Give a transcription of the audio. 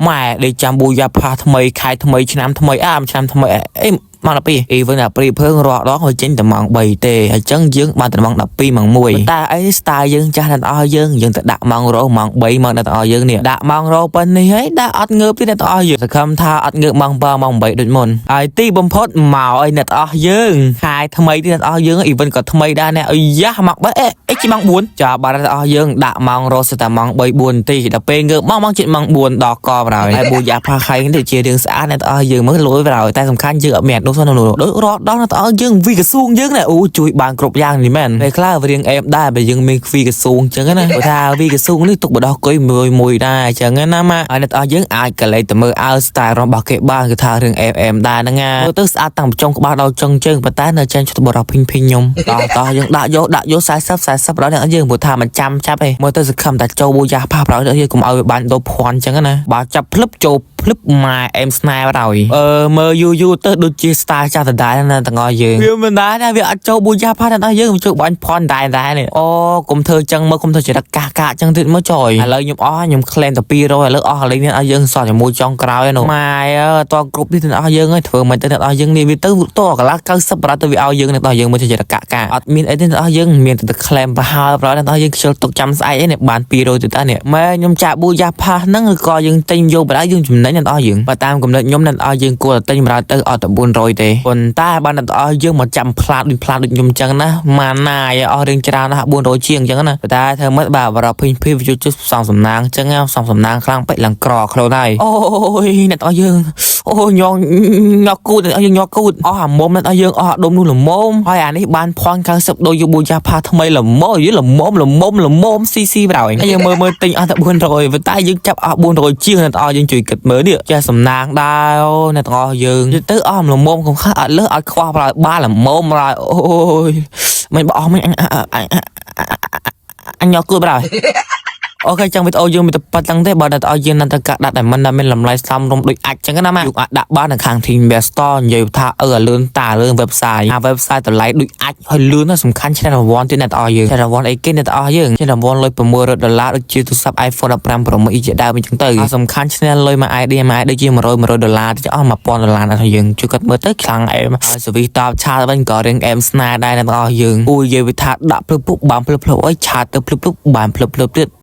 ម៉ែដេកចាំBooyah Pass ថ្មីខែថ្មីឆ្នាំថ្មីអាឆ្នាំថ្មីអេម៉ោង12អីវិញអាព្រីភើងរាល់ដងឲ្យចេញតែម៉ោង3ទេអញ្ចឹងយើងបានតែម៉ោង12ម៉ោង1តែអី style យើងចាស់អ្នកទាំងអស់យើងយើងទៅដាក់ម៉ោងរោម៉ោង3ម៉ោងអ្នកទាំងអស់យើងនេះដាក់ម៉ោងរោប៉ុណ្នេះហើយដាក់អត់ងើបទេអ្នកទាំងអស់យើងសង្ឃឹមថាអត់ងើបម៉ោង7ម៉ោង8ដូចមុនហើយទីបំផុតមកអីអ្នកទាំងអស់យើងខែថ្មីទីអ្នកទាំងអស់យើង event ក៏ថ្មីដែរអ្នកអាយ៉ាម៉ោង3អេអេជីម៉ោង4ចាបាទអ្នកទាំងអស់យើងដាក់ម៉ោងរោសិតតែម៉ោង3 4នាទីដល់ពេលងើបមកម៉ោងជិតម៉ោង4ដល់កបណ្ដោយហើយ Booyah Pass ខែនេះជារឿងស្អាតអ្នកទាំងអស់យើងមើលលួយបណ្ដោយតែសំខាន់យើងអត់មាននោះនោះដូចរត់ដល់អ្នកទាំងអស់យើងវីកស៊ូងយើងណាអូជួយបានគ្រប់យ៉ាងនេះមែនពេលខ្លះវារៀងអេមដែរបើយើងមានវីកស៊ូងអញ្ចឹងណាព្រោះថាវីកស៊ូងនេះទុកបដោះគុយមួយមួយដែរអញ្ចឹងណាម៉ាហើយអ្នកទាំងអស់យើងអាចកលេចទៅមើលអាវ style របស់គេបានគឺថារឿងអេមអេមដែរហ្នឹងណាមើលទៅស្អាតតាំងពីចុងក្បាលដល់ចុងជើងប៉ុន្តែនៅចាញ់ឈុតបរោះភីងភីងខ្ញុំតោះតោះយើងដាក់យកដាក់យក40 40ដល់អ្នកយើងព្រោះថាមិនចាំចាប់ទេមើលទៅសង្ឃឹមតែចូល Booyah Pass ប្រោយយើងកុំឲ្យវាបានដូរភ័ណ្ឌអញ្ចឹងណាបើចាប់ភ្លឹបចូលភ្លឹបម៉ែអែមស្នេហ៍បណ្ដោយអឺមើលយូរយូរទៅដូចជា style ចាស់ដដែលណាទាំងអស់យើងវាមិនដែរណាវាអត់ចូល Booyah Pass ទាំងអស់យើងចូលបាញ់ភ័ណ្ឌដែរដែរនេះអូកុំធ្វើចឹងមើលកុំធ្វើចរិតកាសកាចឹងទៀតមើលចុយឥឡូវខ្ញុំអស់ខ្ញុំ claim តែ200ឥឡូវអស់ឥឡូវនេះឲ្យយើងសល់ជាមួយចុងក្រោយនោះម៉ែអើតគ្រប់នេះទាំងអស់យើងហើយធ្វើមិនទៅទាំងអស់យើងនេះវាទៅតកន្លះ90ប្រាទៅវាឲ្យយើងទាំងអស់យើងមើលចរិតកាកាអត់មានអីទេទាំងអស់យើងមានតែ claim ប្រហើប្រទាំងអស់យើងខ្ជិលទុកចាំស្អែកឯនេះបាន200ទៅតានេះម៉ែខ្ញុំចាក់Booyah Pass ហ្នឹងឬក៏យើងទិញយកបដៅយើងចំណេញទាំងអស់យើងបើតាមកំណត់ខ្ញុំទាំងអស់យើងគួរតែទិញបដៅទៅអត់តែ400ទេប៉ុន្តែបានទាំងអស់យើងមកចាំផ្លាតដូចផ្លាតដូចខ្ញុំចឹងណាម៉ាណាយអស់រឿងច្រើនណាស់400ជាងចឹងណាតែធ្វើម៉េចបាទបរោភីងភីវាជួយផ្សំសំណាងចឹងផ្សំសំណាងខ្លាំងពេកឡើងក្រខ្លួនហើយអូយអ្នកទាំងអស់យើងអូញងញក់គូតយើងញក់គូតអស់អាមុំអ្នកទាំងអស់យើងអស់អាដុំនោះល្មមហើយអានេះបានភ័ណ្ឌ90ដូចយក Booyah Pass ថ្មីល្មមយល្មមល្មមល្មមស៊ីស៊ីប្រហើយយើងមើលមើលទិញអស់តែ400ប៉ុន្តែយើងចាប់អស់400ជាងអ្នកទាំងអស់យើងជួយគិតមើលនេះចេះសំណាងដែរអូអ្នកទាំងអស់យើងទៅអស់ល្មមកុំខះអត់លើសអត់ខ្វះប្រហើយបានល្មមប្រហើយអូយមិនបអស់មិនអញអញញក់គូតប្រហើយ OK ចឹងវីដេអូយើងមានតែប៉ុណ្្នឹងទេបើដល់ឲ្យយើងនៅតែកាក់ដាក់តែមិនដែលមានតម្លៃសមរម្យដូចអាចចឹងណាម៉ាយើងអាចដាក់បាននៅខាង Team Best Store និយាយថាអឺលឿនតាលឿន website អា website តម្លៃដូចអាចហើយលឿនណាស់សំខាន់ឆ្នះរង្វាន់ទៀតអ្នកទាំងអស់យើងឆ្នះរង្វាន់អីគេអ្នកទាំងអស់យើងឆ្នះរង្វាន់លុយ600ដុល្លារដូចជាទូរស័ព្ទ iPhone 15 Pro Max ជាដើមអញ្ចឹងទៅហើយសំខាន់ឆ្នះលុយមួយ ID មួយ ID ដូចជា100 100ដុល្លារទៅអស់1000ដុល្លារអ្នកយើងជួយគាត់មើលទៅខ្លាំងអែមហើយ service តប chat វិញក៏រៀងអែមស្នេហ៍ដែរអ្នកទាំងអស់យើងអូយនិយាយវាថាដាក់ភ្លឹបពុកបានភ្លឹបភ្លឹបអើយ chat ទៅភ្លឹបភ្លឹបបានភ្លឹបភ្លឹបទៀត។